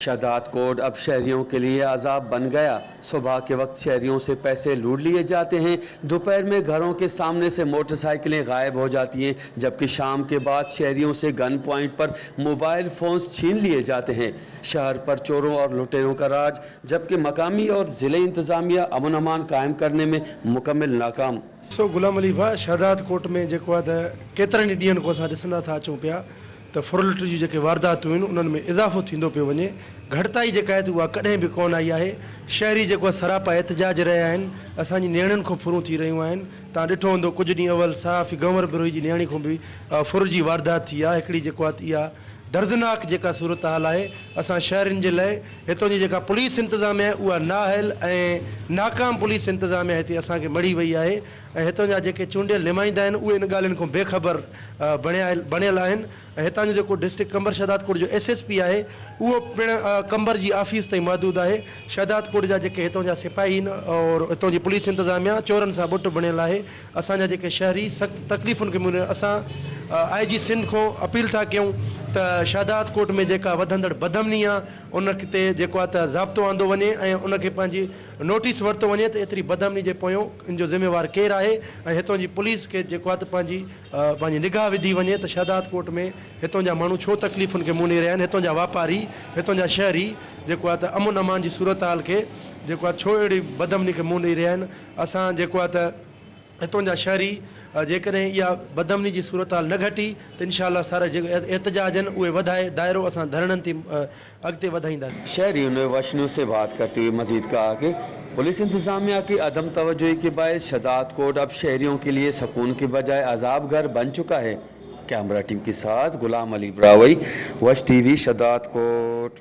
शहदाद कोट अब शहरियों के लिए अजाब बन गया। सुबह के वक्त शहरियों से पैसे लूट लिए जाते हैं, दोपहर में घरों के सामने से मोटरसाइकिलें गायब हो जाती हैं, जबकि शाम के बाद शहरियों से गन पॉइंट पर मोबाइल फ़ोन्स छीन लिए जाते हैं। शहर पर चोरों और लुटेरों का राज, जबकि मकामी और ज़िले इंतज़ामिया अमन अमान कायम करने में मुकम्मल नाकाम। सो गुलाम अली भाء शहदाद कोट में जेको आहे त केतिरनि ई ॾींहनि खां असां ॾिसंदा था अचूं पिया त ڦرلٽ جون جيڪي وارداتون آهن انهن ۾ اضافو ٿيندو پيو وڃي، گهٽتائي جيڪا آهي ته اها ڪڏهن به ڪونه آئي آهي، شهري جيڪو آهي سراپا احتجاج رهيا آهن، اسان جي نيڻن کان ڦرون ٿي رهيون آهن، توهان ڏٺو هوندو ڪجهه ڏينهن اول صحافي گنور بروهي جي نياڻي کان به ڦر جي واردات ٿي آهي، هڪڙي جيڪو آهي ته اها دردناڪ جيڪا صورتحال آهي اسان شهرين جي لئه هتان جي جيڪا پوليس انتظاميا آهي اها نااهل ۽ ناڪام پوليس انتظاميا هتي اسان کي مڙهي وئي آهي ۽ هتان جا جيڪي چونڊيل نمائندا آهن اهي ان ڳالهين کان بي خبر بڻيل آهن ۽ هتان جو جيڪو ڊسٽرڪٽ قمبر شهدادڪوٽ جو ايس ايس پي آهي اهو پڻ قمبر جي آفيس تائين محدود آهي شهدادڪوٽ جا جيڪي هتان جا سپاهي آهن اور هتان جي پوليس انتظاميا چورن سان ٻٽ بڻيل آهي اسان جا جيڪي شهري سخت تڪليفن کي منهن اسان آء جي سنڌ کان اپيل ٿا ڪيون ته شهدادڪوٽ ۾ جيڪا وڌندڙ بدامني آهي ان تي جيڪو آهي ته ضابطو آندو وڃي ۽ ان کي پنهنجي نوٽيس ورتو وڃي ته ايتري بدامني جي پويون ان جو ذميوار ڪير آهي ۽ هتون جي پوليس کي جيڪو آهي ته پنهنجي پنهنجي نگاهه وڌي وڃي ته شهدادڪوٽ ۾ هتون جا ماڻهو ڇو تڪليفن کي منهن ڏئي رهيا آهن هتون جا واپاري هتون جا شهري جيڪو آهي ته امن امان جي صورتحال کي جيڪو آهي ڇو اهڙي بدامني کي منهن ڏئي رهيا آهن اسان جيڪو آهي ته هتون جا شهري جيڪڏهن اها بدامني جي صورتحال نه گهٽي ته انشاء الله سارا جيڪي احتجاج آهن اهي وڌائي دائرو اسان ڌرڻن تي اڳتي وڌائينداسين. شهريون ني وش نيوز سي بات ڪرتي هوئي مزيد ڪها ڪي پوليس انتظاميه ڪي عدم توجهي ڪي باعث شھداد ڪوٽ اب شهريون ڪي ليي سڪون ڪي بجاء عذاب گهر بن چڪا هي ڪيمرا ٽيم ڪي ساٿ غلام علي براهوئي وش ٽي وي شھداد ڪوٽ.